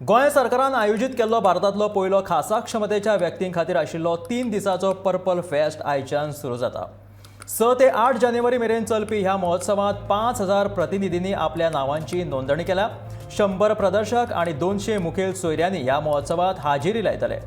गोंय सरकारान आयोजीत केल्लो भारतांतलो पयलो खासा क्षमतेच्या व्यक्तीं खातीर आशिल्लो 3 दिसांचो पर्पल फेस्ट आयच्यान सुरू जाता. 6 ते 8 जानेवारी मेरेन चलपी ह्या महोत्सवात 5000 प्रतिनिधींनी आपल्या नावांची नोंदणी केल्या. 100 प्रदर्शक आनी 200 मुखेल सोयऱ्यांनी ह्या महोत्सवात हाजेरी लायतले.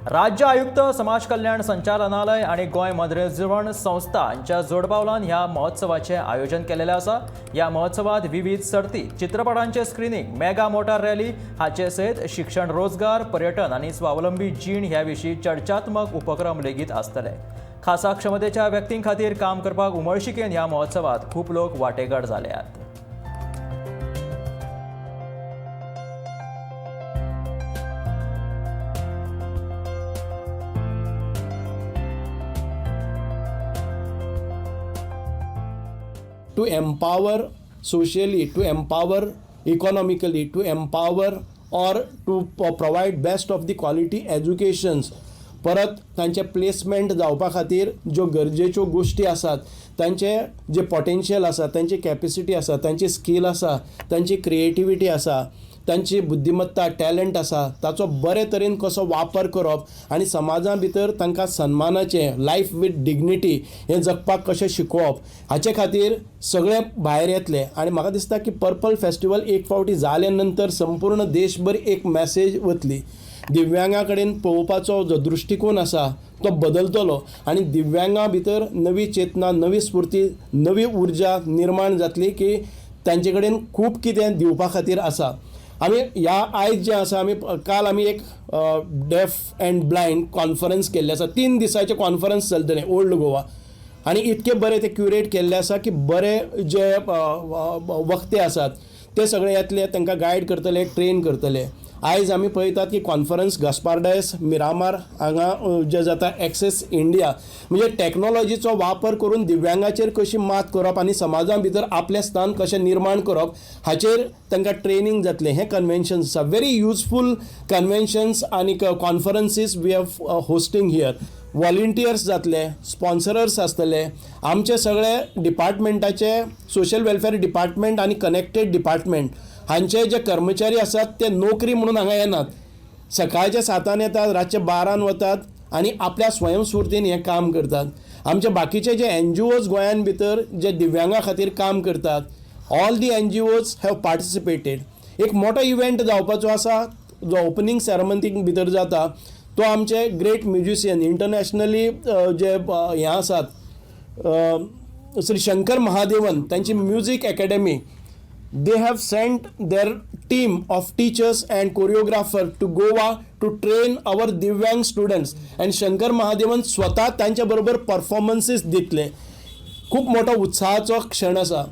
राज्य आयुक्त, समाज कल्याण संचालनालय आनी गोंय मनरिजवण संस्था हांच्या जोडपालवान ह्या महोत्सवाचें आयोजन केलेलें आसा. ह्या महोत्सवात विवीध सर्ती, चित्रपटांचे स्क्रिनींग, मेगा मोटार रॅली हाचे सयत शिक्षण, रोजगार, पर्यटन आनी स्वावलंबी जीण ह्या विशीं चर्चात्मक उपक्रम लेगीत आसतले. खासा क्षमतेच्या व्यक्तीं खातीर काम करपाक उमळशिकेन ह्या महोत्सवात खूब लोक वांटेकार जाल्यात. To empower socially, to empower economically, to empower or to provide best of the quality educations. परत तांचे प्लेसमेंट जावपा खातीर ज्यो गरजेच्यो गोश्टी आसात, तांचे जे पोटेन्शियल आसा, तांची कॅपेसिटी आसा, तांची स्कील आसा, तांची क्रिएटिविटी आसा, तांची बुद्धिमत्ता, टॅलंट आसा, ताचो बरे तरेन कसो वापर करप आनी समाजा भितर तांकां सन्मानाचें लायफ वीथ डिग्निटी हें जगपाक कशें शिकोवप, हाचे खातीर सगळे भायर येतले. आनी म्हाका दिसता की पर्पल फेस्टिवल एक फावटी जाले नंतर संपूर्ण देशभर एक मॅसेज वतली. दिव्यांगा कडेन पळोवपाचो जो दृश्टिकोन आसा तो बदलतलो आनी दिव्यांगा भितर नवी चेतना, नवी स्फुर्ती, नवी उर्जा निर्माण जातली की तांचे कडेन खूब कितें दिवपा खातीर आसा. आमी ह्या आयज जें आसा, आमी काल आमी एक डेफ अँड ब्लायंड कॉन्फरन्स केल्लें आसा. 3 दिसाचें कॉन्फरन्स चलतलें ओल्ड गोवा आनी इतके बरें ते क्युरेट केल्लें आसा की बरे जे वक्ते आसात ते सगळे येतले, तांकां गायड करतले, ट्रेन करतले. आयज आमी पळयतात की कॉन्फरन्स गास्पार डायस मिरामार हांगा जें जाता, एक्सेस इंडिया म्हणजे टॅक्नोलॉजीचो वापर करून दिव्यांगाचेर कशी मात करप आनी समाजा भितर आपलें स्थान कशें निर्माण करप हाचेर तांकां ट्रेनींग जातलें. हें कन्वेन्शन आसा, व्हेरी युजफूल कन्वेन्शन्स आनी conferences we have hosting here. Volunteers जातले, स्पॉन्सरर्स आसतले, आमचे सगळे डिपार्टमेंटाचे, सोशल वेलफेअर डिपार्टमेंट आनी कनेक्टेड डिपार्टमेंट हांचे जे कर्मचारी आसात ते नोकरी म्हणून हांगा येनात. सकाळच्या 7 येतात, रातचे 12 वतात आनी आपल्या स्वयंस्फुर्तीन हें काम करतात. आमचे बाकीचे जे एनजीओज गोंयान भितर जे दिव्यांगा खातीर काम करतात, all the NGOs have participated. एक मोठो इव्हेंट जावपाचो आसा, जो ओपनींग सेरेमनीक भितर जाता, तो आमचे ग्रेट म्युजिशियन इंटरनॅशनली जे हें आसात, श्री शंकर महादेवन, तांची music academy, they have sent their team of teachers and choreographer to Goa to train our Divyang students and Shankar Mahadevan स्वता तांच्या बरोबर परफॉर्मन्सीस दितले. खूब मोठो उत्साहाचो क्षण आसा.